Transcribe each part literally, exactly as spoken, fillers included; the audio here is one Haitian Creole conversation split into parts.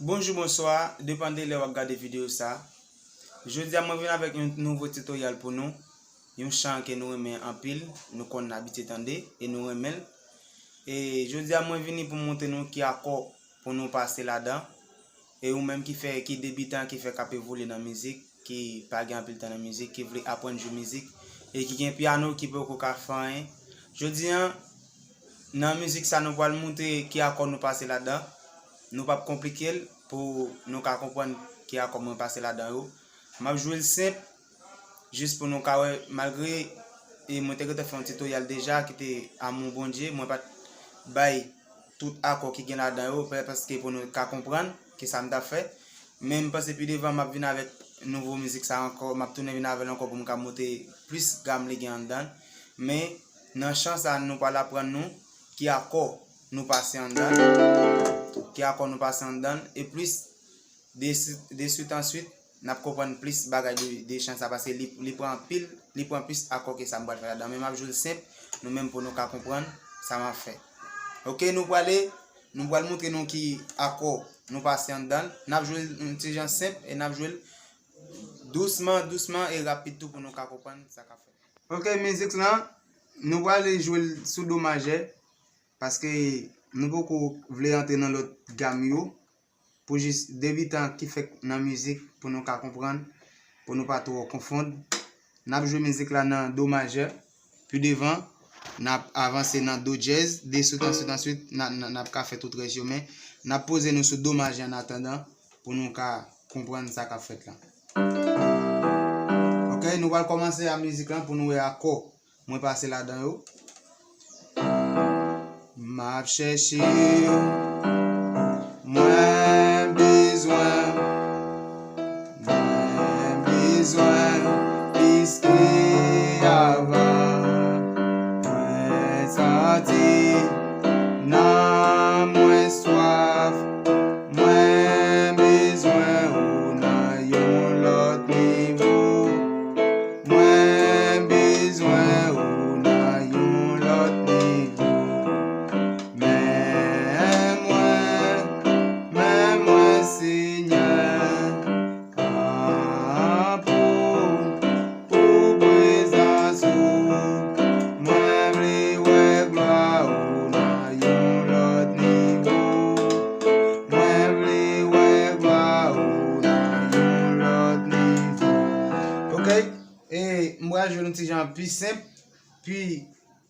Bonjou, bonswa, depann de lè w ap gade videyo sa. Jodi a, mwen vin avèk yon nouvo titoryal pou nou. Yon chan ke nou renmen anpil, nou konn abitye tande e nou renmen l. E jodi a, mwen vini pou m montre nou ki akò pou nou pase ladan. E ou menm ki fè, ki debitan, ki fèk ap evolye nan mizik, ki pa gen anpil tan nan mizik, ki vle aprann jwe mizik, e ki gen pyano ki poko ka fè anyen. Jodi a, nan mizik sa, nou pral montre ki akò nou pase ladan. Nou p ap konplike l pou nou ka konprann ki akò mwen pase ladan yo. M ap jwe l senp, jis pou nou ka wè, malgre, e mwen te gentan fè yon titoryal deja ki te Amour Bondye, mwen pa t bay tout akò ki gen ladan yo, pa-, paske pou nou ka konprann ki sa m t ap fè. Men m panse pi devan m ap vin avèk nouvo mizik sa ankò, m ap tounen vin avè l ankò pou m ka montre plis gam li gen anndan l. Men nan chan sa, nou pral aprann nou ki akò nou pase anndan l, ki akò nou pase anndan l, e plis de suit, de suit an suit, n ap konprann plis bagay de, de chan sa, paske li, li pran anpil, li pran plis akò ke sa m pral fè ladan. Men m ap jwe l senp, nou menm pou nou ka konprann sa m ap fè. Oke, nou prale, nou pral montre nou ki akò nou pase anndan l. N ap jwe l yon ti jan senp e n ap jwe l dousman, dousman e rapid tou pou nou ka konprann sa k ap fèt. Oke, mizik lan, nou prale jwe l sou do majè, paske nou poko vle antre nan lòt gam yo. Pou jis debitan ki fèk nan mizik, pou nou ka konprann, pou nou pa twò konfonn. N ap jwe mizik la nan do majè. Pi devan, n ap avanse nan do dyèz, de suit, answit, answit, n a, n a, n ap ka fè tout rès yo, men n ap poze nou sou do majè annatandan pou nou ka konprann sa k ap fèt la. Oke, nou pral kòmanse a mizik lan pou nou wè akò mwen pase ladan yo. M ap chèche w, mwen bezwen w, mwen bezwen w plis ke avan. Mwen santi nanm mwen swaf, mwen bezwen w nan yon lòt nivo. Mwen bezwen ou nan yon lòt nivo. Men mwen, men mwen, Senyè, a, pou, pou prezans ou. Mwen vle wè glwa ou ti jan pi senp, pi,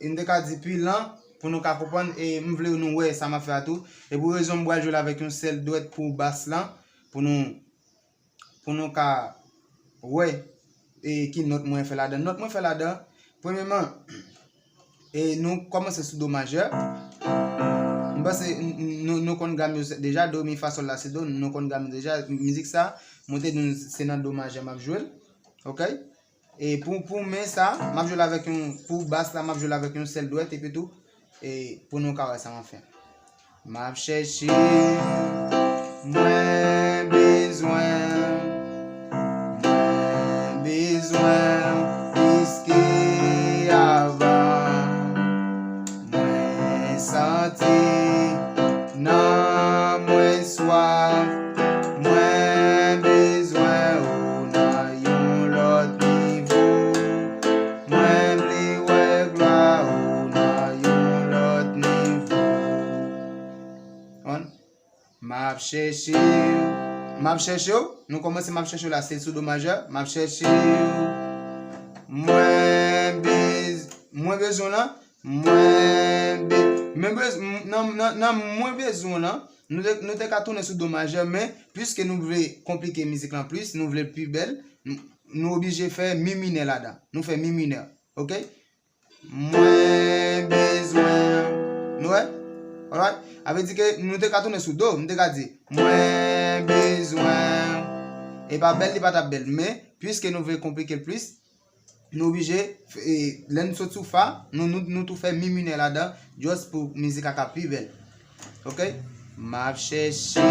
m te ka di pi lan, pou nou ka konprann, e m vle nou wè sa m ap fè a tou. E pou rezon m pral jwe l avèk yon sèl dwèt pou bas lan, pou nou, pou nou ka wè, e ki nòt mwen fè ladan. Nòt mwen fè ladan, premyèman, e nou kòmanse sou do majè. M panse n-, n-, nou, nou konn gam yo deja, do, mi, fa, sòl, la, si, do, nou konn gam yo deja. Mizik sa, mwen te di nou se nan do majè m ap jwe l. Oke? E pou, pou men sa, m ap jwe l avèk yon, pou bas la, m ap jwe l avèk yon sèl dwèt, epi tou, e pou nou ka wè sa m ap fè. M ap chèche, mwen bezwen, mwen bezwen plis ke avan. Mwen santi nan mwen swaf, mwen bezwen ou nan yon lòt nivo. Mwen vle wè glwa ou nan yon lòt nivo. Konprann? M ap chèche w, m ap chèche w. Nou kòmanse m ap chèche w la, se sou do majè. M ap chèche w. Mwen bez-, mwen bezwen w lan. Mwen be-, mwen bez-, m-, nan, nan, nan mwen bezwen w lan, nou te, nou te ka tounen sou do majè, men piske nou vle konplike mizik lan plis, nou vle l pi bèl, n-, nou oblije fè mi minè ladan. Nou fè mi minè. Oke? Mwen bezwen. Nou wè? Alright? A vle di ke nou te ka tounen sou do, m te ka di, mwen bezwen. E pa bèl, li pa t ap bèl. Men, piske nou vle konplike l plis, nou oblije, e, lè n sot sou fa, nou, nou, nou tou fè mi minè ladan, just pou mizik la ka pi bèl. Oke? M ap chèche,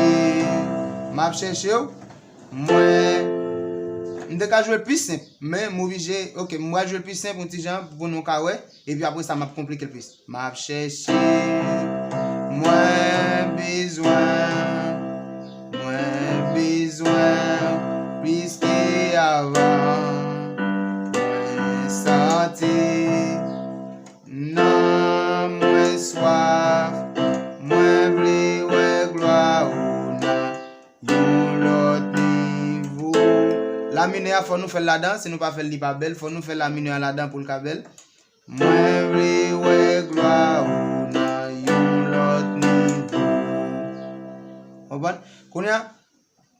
m ap chèche w. Mwen, m te ka jwe l pi senp, men m oblije, oke, m pral jwe l pi senp, yon ti jan, pou nou ka wè, epi apre sa, m ap konplike l plis. M ap chèche, mwen bezwen, mwen bezwen, plis ke avan, mwen santi nan mwen swaf, mwen vle wè glwa ou nan yon lòt nivo. La minè a, fò nou fè l ladan, si nou pa fè l, li pa bèl, fò nou fè la minè a ladan pou l ka bèl. Mwen vle wè glwa ou nan yon lòt nivo. Konprann? Kounye a,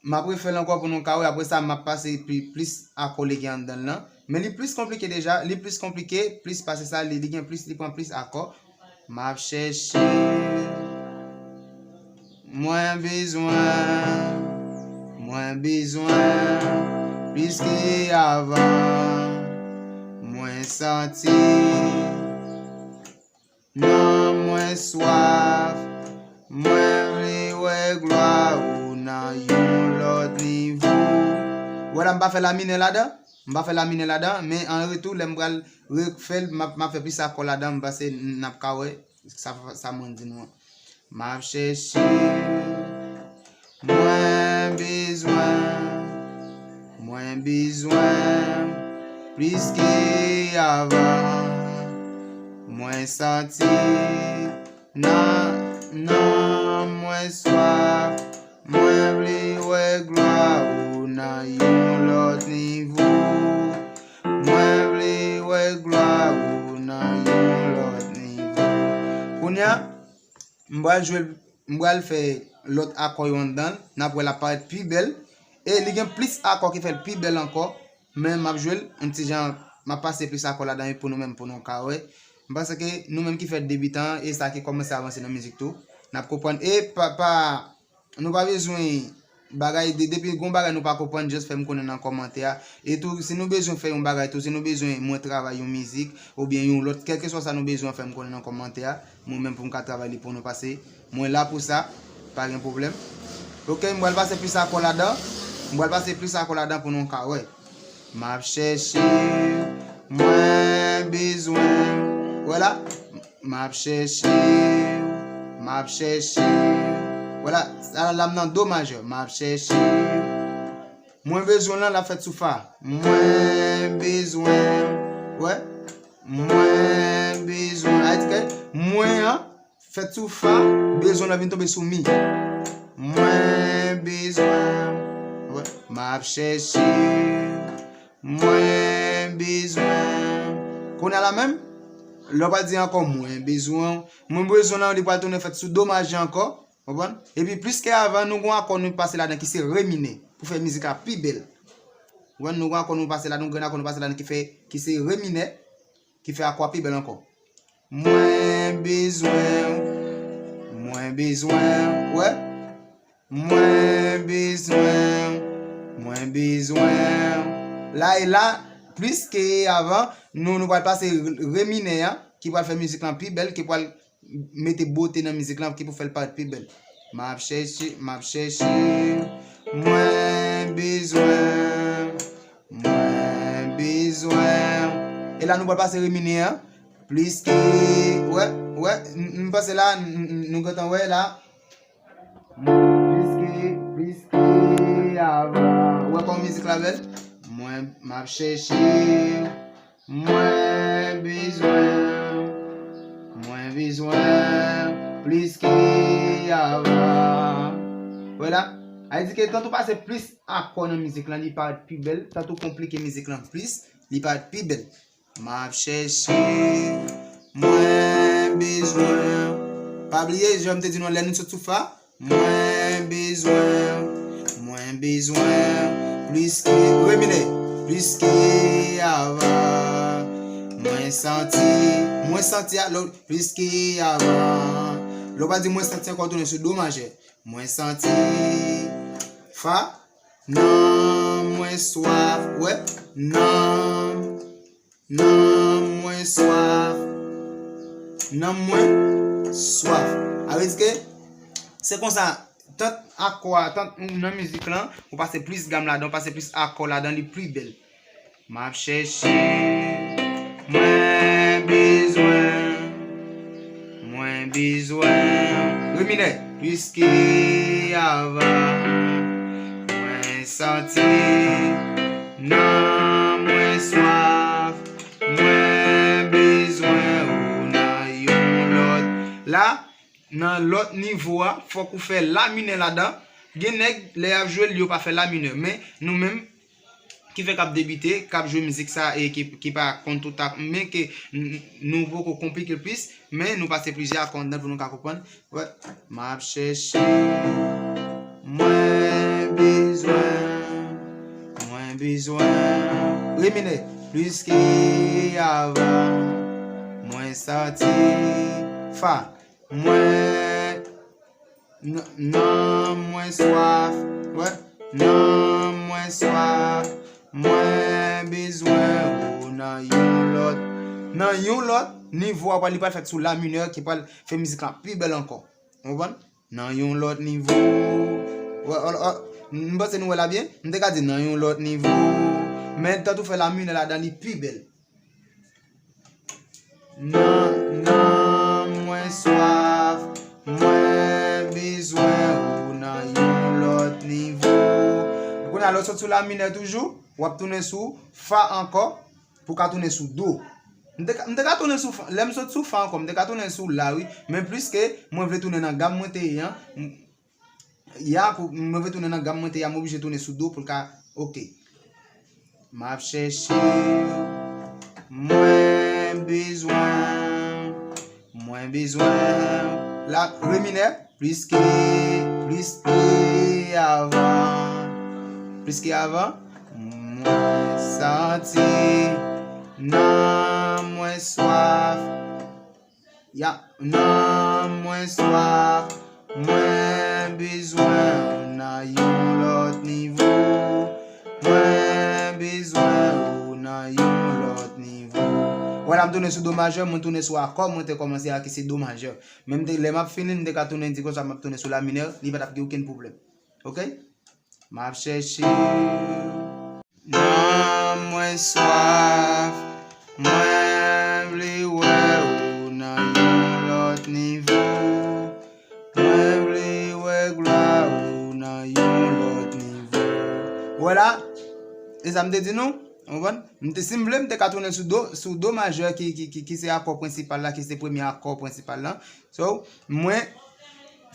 m ap refè l ankò pou nou ka wè. Apre sa, m ap pase pi, plis akò li gen anndan l lan. Men li plis konplike deja. Li plis konplike, plis pase sa, li, li gen plis, li pran plis akò. M ap chèche. Mwen bezwen. Mwen bezwen. Plis ke avan. Mwen santi. Nan mwen swaf, mwen vle wè glwa ou nan yon lòt nivo. Wè la, m pa fè la minè ladan, m pa fè la minè ladan, men an retou, lè m pral refè l, m ap, m ap fè plis akò ladan, m panse n ap ka wè sa, sa mwen di nou an. M ap chèche. Mwen bezwen, mwen bezwen plis ke avan. Mwen santi nan, nan mwen swaf. Mwen vle wè glwa ou nan yon lòt nivo. Mwen vle wè glwa ou nan yon lòt nivo. Kounye a, m pral jwe, m pral fè lòt akò yo anndan l, n ap wè l ap parèt pi bèl. E li gen plis akò ki fè l pi bèl ankò, men m ap jwe l yon ti jan, m ap pase plis akò ladan pou nou menm, pou nou ka wè. M panse ke nou menm ki fè debitan, e sa ki kòmanse avanse nan mizik tou, n ap konprann. E pa, pa, nou pa bezwen bagay, de-, depi gon bagay nou pa konprann, just fè m konnen nan kòmantè a. E tou, si nou bezwen fè yon bagay tou, si nou bezwen mwen travay yon mizik, oubyen yon lòt, kèlkeswa sa nou bezwen, fè m konnen nan kòmantè a. Mwen menm pou m ka travay li pou nou pase. Mwen la pou sa, pa gen pwoblèm. Oke, m pral pase plis akò ladan. M pral pase plis akò ladan pou nou ka wè. M ap chèche, mwen bezwen. Wè la, m ap chèche, m ap chèche. Wè la, sa la m nan do majè. M ap chèche. Mwen bezwen lan, l ap fèt sou fa. Mwen bezwen. Wè. Mwen bezwen. Ayiti kay. Mwen an fèt sou fa. Bezwen lan vin tonbe sou mi. Mwen bezwen. Wè. M ap chèche. Mwen bezwen. Kounye a la menm, lè w pral di ankò mwen bezwen w, mwen bezwen w lan, li pral tounen fèt sou do majè ankò. Konprann? Epi plis ke avan, nou gon akò nou pase ladan ki se re minè pou fè mizik la pi bèl. Konprann? Nou gon akò nou pase ladan, nou gen akò nou pase ladan ki fè, ki se re minè, ki fè akò a pi bèl ankò. Mwen bezwen w, mwen bezwen w, wè. Mwen bezwen w, mwen bezwen w. La e la, plis ke avan, nou, nou pral pase re minè a, ki pral fè mizik lan pi bèl, ki pral mete bote nan mizik lan ki pou fè l parèt pi bèl. M ap chèche, m ap chèche, mwen bezwen, mwen bezwen. E la nou pral pase re minè an. Plis ke, wè, wè, m, m panse la, n, n, nou gentan wè la. Plis ke, plis ke avan. Wè kòman mizik la bèl? Mwen, m ap chèche. Mwen bezwen, mwen bezwen plis ke avan. Vwala. Sa vle di ke tanto w pase plis akò nan mizik lan, li parèt pi bèl. Tanto w konplike mizik lan plis, li parèt pi bèl. M ap chèche, mwen bezwen. Pa bliye, jan m te di nou lè nou sot sou fa, Mwen bezwen, mwen bezwen plis ke, re minè, plis ke avan. Mwen santi, mwen santi a, lè w, plis ke avan. Lè w pral di mwen santi ankò, tounen sou do majè. Mwen santi, fa, nanm mwen swaf, wè, nanm. Nanm mwen swaf. Nanm mwen swaf. Sa vle di ke se konsa, tant akò a, tant ou nan mizik lan, ou pase plis gam ladan, ou pase plis akò ladan, li pli bèl. M ap chèche, mwen bezwen. Mwen bezwen re minè plis ke avan. Mwen santi nanm mwen swaf. Mwen bezwen ou nan yon lòt. La, nan lòt nivo a, fòk ou fè la minè ladan. Gen nèg, lè y ap jwe l, yo pa fè la minè. Men, nou menm, ki fè k ap debite, k ap jwe mizik sa e ki, ki pa konn tout ak, men ke n, n, nou poko konplike l plis, men nou pase plizyè akò anndan pou nou ka konprann. Wè, m ap chèche, mwen bezwen, mwen bezwen, re minè, plis ke avan, mwen santi, fa, mwen, n, nanm mwen swaf, wè, nanm mwen swaf, mwen bezwen ou nan yon lòt, nan yon lòt nivo a, li pral fèt sou la minè ki pral fè mizik lan pi bèl ankò. Ou konprann? Nan yon lòt nivo. Wè, wè, wè, m panse nou wè la byen. M te ka di nan yon lòt nivo. Men tanto w fè la minè ladan, li pi bèl. Nan, nanm mwen swaf, mwen bezwen ou nan yon lòt nivo. Kounye a, lè w sot sou la minè toujou, w ap tounen sou fa ankò, pou w ka tounen sou do. M te ka, m te ka tounen sou fa, lè m sot sou fa ankò, m te ka tounen sou la, wi. Men plis ke mwen vle tounen nan gam mwen te ye an, m, ya, pou mwen vle tounen nan gam mwen te ye a, m oblije tounen sou do pou l ka, oke. M ap chèche, mwen bezwen, mwen bezwen. La, re minè, plis ke, plis ke avan. Plis ke avan. Mwen santi nanm mwen swaf. Ya, nanm mwen swaf, mwen bezwen ou nan yon lòt nivo. Mwen bezwen ou nan yon lòt nivo. Vwala, m tounen sou do majè, mwen tounen sou akò mwen te kòmanse a ki se do majè. Men m te, lè m ap fini, m te ka tounen di konsa m ap tounen sou la minè, li pa t ap gen okenn pwoblèm. Oke? M ap chèche. Nanm mwen swaf, mwen vle wè ou nan yon lòt nivo. Mwen vle wè glwa ou nan yon lòt nivo. Vwala. E sa m te di nou? Ou konprann? M te, si m vle, m te ka tounen sou do, sou do majè ki, ki, ki, ki se akò prensipal la, ki se premye akò prensipal la. So, mwen,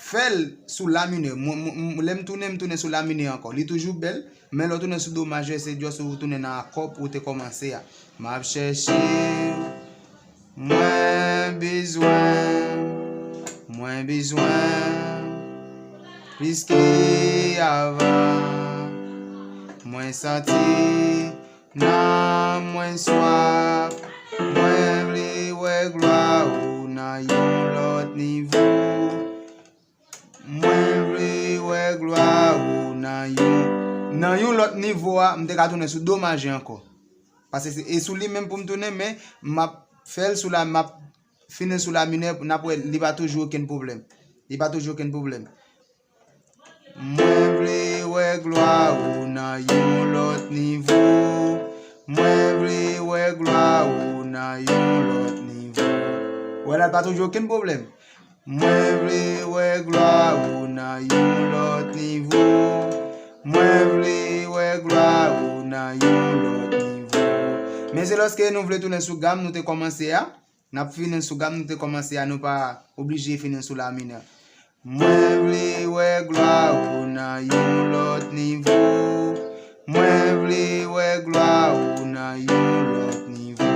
fè l sou la minè. Mwen, mwen, mwen, lè m tounen, m tounen sou la minè ankò. Li toujou bèl, men lè w tounen sou do majè, se just ou tounen nan akò pou w te kòmanse a. M ap chèche w, mwen bezwen, mwen bezwen plis ke avan. Mwen santi nan mwen swaf, mwen vle wè glwa ou nan yon lòt nivo. Mwen vle wè glwa ou nan yon, nan yon lòt nivo a, m te ka tounen sou do majè ankò. Paske se, e sou li menm pou m tounen, men m ap fè l sou la, m ap fini sou la minè, n ap wè, li pa toujou okenn pwoblèm. Li pa toujou okenn pwoblèm. Mwen vle wè glwa ou nan yon lòt nivo. Mwen vle wè glwa ou nan yon lòt nivo. Wè la, pa toujou okenn pwoblèm. Mwen vle wè glwa ou nan yon lòt nivo. Mwen vle wè glwa ou nan yon lòt nivo. Men se lòske nou vle tounen sou gam nou te kòmanse a. N ap fini sou gam nou te kòmanse a, nou pa oblije fini sou la minè. Mwen vle wè glwa ou nan yon lòt nivo. Mwen vle wè glwa ou nan yon lòt nivo.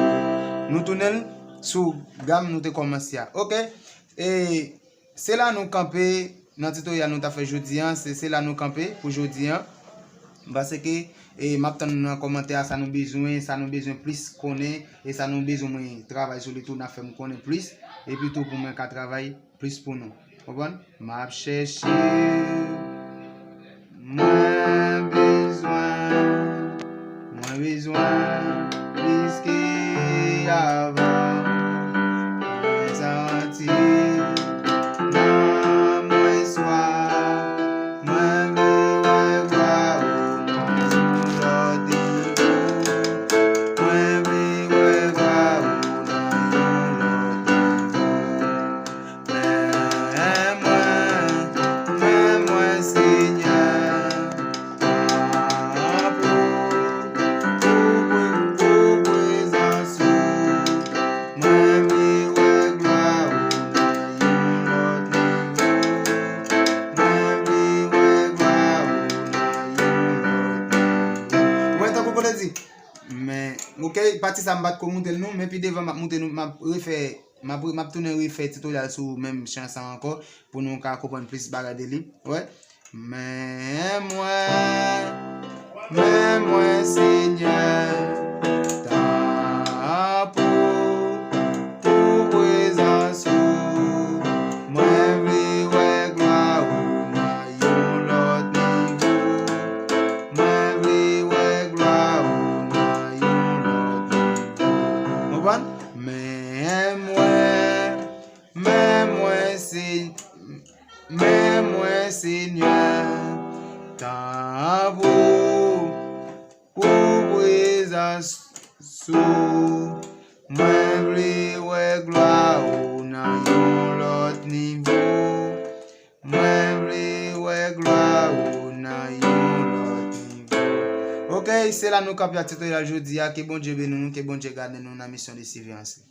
Nou tounen l sou gam nou te kòmanse a. Oke? E se la nou kanpe nan tutorial nou ta fè jodi a, se, se la nou kanpe pou jodi a. Paske, e, m ap tann nan kòmantè a sa nou bezwen, sa nou bezwen plis konnen, e sa nou bezwen mwen travay sou li tou, n ap fè m konnen plis, epi tou pou mwen ka travay plis pou nou. Konprann? M ap chèche, mwen bezwen, mwen bezwen plis ke avan. Mwen santi nan mwen swaf. Mwen vle wè glwa ou nan yon lòt nivo. Mwen vle wè glwa ou nan yon lòt nivo. Men mwen, men mwen, Senyè, tanpri, pou, pou prezans ou. Mwen vle wè glwa ou nan yon lòt nivo. Mwen vle wè glwa ou nan yon lòt nivo. Mwen tankou kote di, men, oke, pati sa m pa t ko moute l non, men pi devan m ap moute nou, m ap refè, m ap, m ap tounen refè tutorial sou menm chan sa ankò, pou nou ka konprann plis bagay de li. Wè. Men mwen, men mwen, Senyè, tanpri, pou prezans ou. Mwen vle wè glwa ou nan yon lòt nivo. Mwen vle wè glwa ou nan yon lòt nivo. Konprann? Men mwen, men mwen, Se, men mwen, Senyè, tanpri, pou prezans ou. Mwen vle wè glwa ou nan yon lòt nivo. Mwen vle wè glwa ou nan yon lòt nivo. Oke, se la nou kanpe ak tutorial jodi a. Ke Bondye beni nou, ke Bondye gade nou nan misyon de siveyans li.